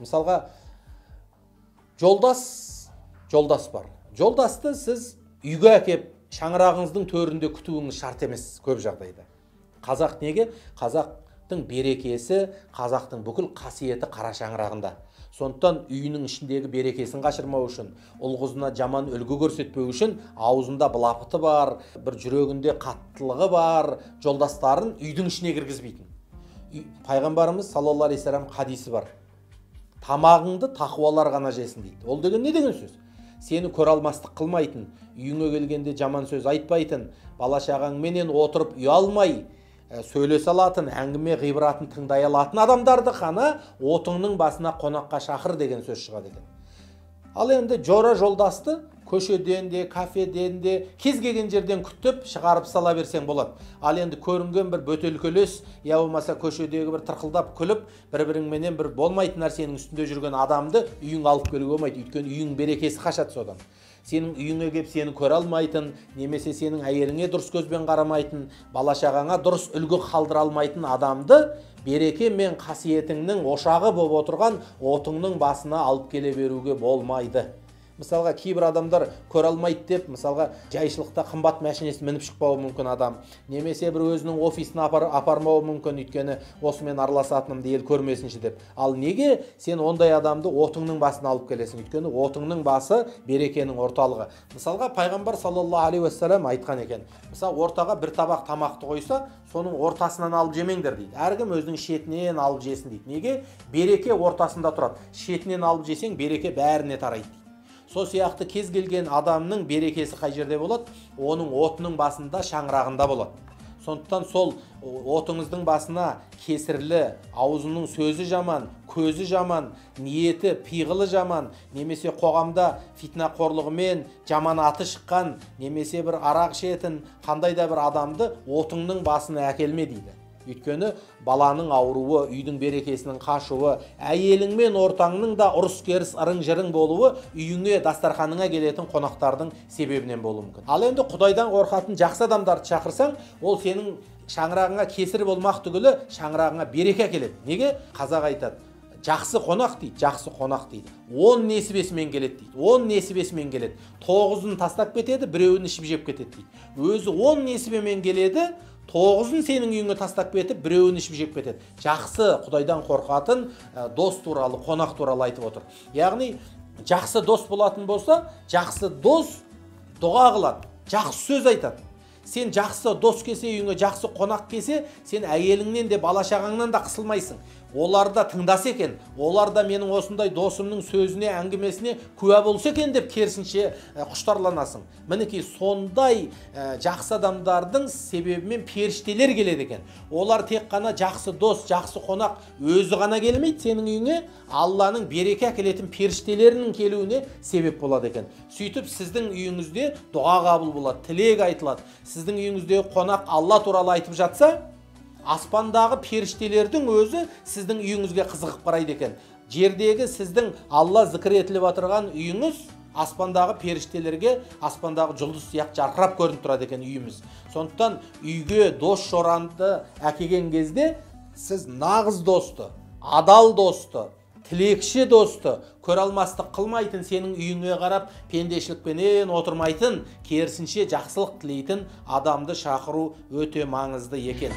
Мысалға, жолдас бар. Жолдасты сіз үйге әкеп, шаңырағыңыздың төрінде күтуіңіз шарт емес көп жағдайда. Қазақ неге? Қазақтың берекесі, қазақтың бүкіл қасиеті қара шаңырағында. Сондықтан үйінің ішіндегі берекесін қашырмау үшін, ұл-қызына жаман үлгі көрсетпеу үшін аузында былапыты бар, бір жүрегінде қаттылығы бар жолдастарын үйдің ішіне кіргізбейтін. Пайғамбарымыз саллаллаху алейхи вассалам хадисі бар. Тамағыңды тақуалар ғана жесін дейді. Ол деген не деген сөз? Сені көре алмастық қылмайтын, үйіңе келгенде жаман сөз айтпайтын, бала шағаңменен отырып ұялмай сөйлесе алатын, әңгіме ғибратын тыңдай алатын адамдарды қана отыңның басына қонаққа шақыр деген сөз шығады екен. Ал енді жора жолдасты көшеден де, кафеден де, кез келген жерден күтіп шығарып сала берсең болады. Ал енді көрінген бір бөтелкелес, я болмаса көшедегі бір тырқылдап күліп, бір-біріңменен бір болмайтын нәрсенің үстінде жүрген адамды үйіңе алып келуге болмайды. Өйткені үйің берекесі қашады содан. Сенің үйіңе кеп сені көре алмайтын, немесе сенің әйеліңе дұрыс көзбен қарамайтын, бала шағаңа дұрыс үлгі қалдыра алмайтын адамды береке мен қасиетіңнің ошағы болып отырған отыңның басына алып келе беруге болмайды. Мысалға, кейбір адамдар көре алмайды деп, мысалға, жайшылықта қымбат машинесін мініп шықпауы мүмкін адам, немесе бір өзінің офисіне апармауы мүмкін, өйткені осымен араласатынымды ел көрмесінші деп. Ал неге сен ондай адамды отыңның басына алып келесің? Өйткені отыңның басы берекенің орталығы. Мысалға, пайғамбар саллаллаху алейхи уассалам айтқан екен. Мысалы, ортаға бір табақ тамақты қойса, соның ортасынан алып жемеңдер дейді. Әркім өзінің шетінен алып жесін дейді. Неге? Береке ортасында тұрады. Шетінен алып жесең, береке бәріне тарайды дейді. Сол сияқты кез келген адамның берекесі қай жерде болады? Оның отының басында, шаңырағында болады. Сондықтан сол отыңыздың басына кесірлі, аузының сөзі жаман, көзі жаман, ниеті, пиғылы жаман, немесе қоғамда фитнақорлығымен жаман аты шыққан, немесе бір арақ ішетін қандай да бір адамды отыңның басына әкелме дейді. Өйткені баланың ауруы, үйдің берекесінің қашуы, әйеліңмен ортаңның да ұрыс-керіс, ырың-жырың болуы үйіңе, дастарханыңа келетін қонақтардың себебінен болуы мүмкін. Ал енді Құдайдан қорқатын жақсы адамдарды шақырсаң, ол сенің шаңырағыңа кесір болмақ түгілі, шаңырағыңа береке әкеледі. Неге? Қазақ айтады, жақсы қонақ дейді, жақсы қонақ дейді. 10 несібесімен келеді дейді. 10 несібесімен келеді. 9-ын тастап кетеді, біреуін ішіп жеп кетеді дейді. Өзі 10 несібемен келеді, 9-ын сенің үйіңе тастап кетіп, біреуін ішіп жеп кетеді. Жақсы, Құдайдан қорқатын дос туралы, қонақ туралы айтып отыр. Яғни, жақсы дос болатын болса, жақсы дос дұға қылады, жақсы сөз айтады. Сен жақсы дос келсе, үйіңе жақсы қонақ келсе, сен әйеліңнен де, бала шағаңнан да қысылмайсың. Олар да тыңдаса екен, олар да менің осындай досымның сөзіне, әңгімесіне куә болса екен деп керісінше құштарланасың. Мінекей сондай жақсы адамдардың себебімен періштелер келеді екен. Олар тек қана жақсы дос, жақсы қонақ өзі ғана келмейді сенің үйіңе, Алланың береке әкелетін періштелерінің келуіне себеп болады екен. Сөйтіп сіздің үйіңізде дұға қабыл болады, тілек айтылады. Сіздің үйіңіздегі қонақ Алла туралы айтып жатса, аспандағы періштелердің өзі сіздің үйіңізге қызығып қарайды екен. Жердегі сіздің Алла зікір етіліп отырған үйіңіз аспандағы періштелерге аспандағы жұлдыз сияқты жарқырап көрініп тұрады екен үйіміз. Сондықтан үйге дос жоранды әкелген кезде сіз нағыз досты, адал досты, тілекші досты, көре алмастық қылмайтын, сенің үйіңе қарап пендешілікпенен отырмайтын, керісінше жақсылық тілейтін адамды шақыру өте маңызды екен.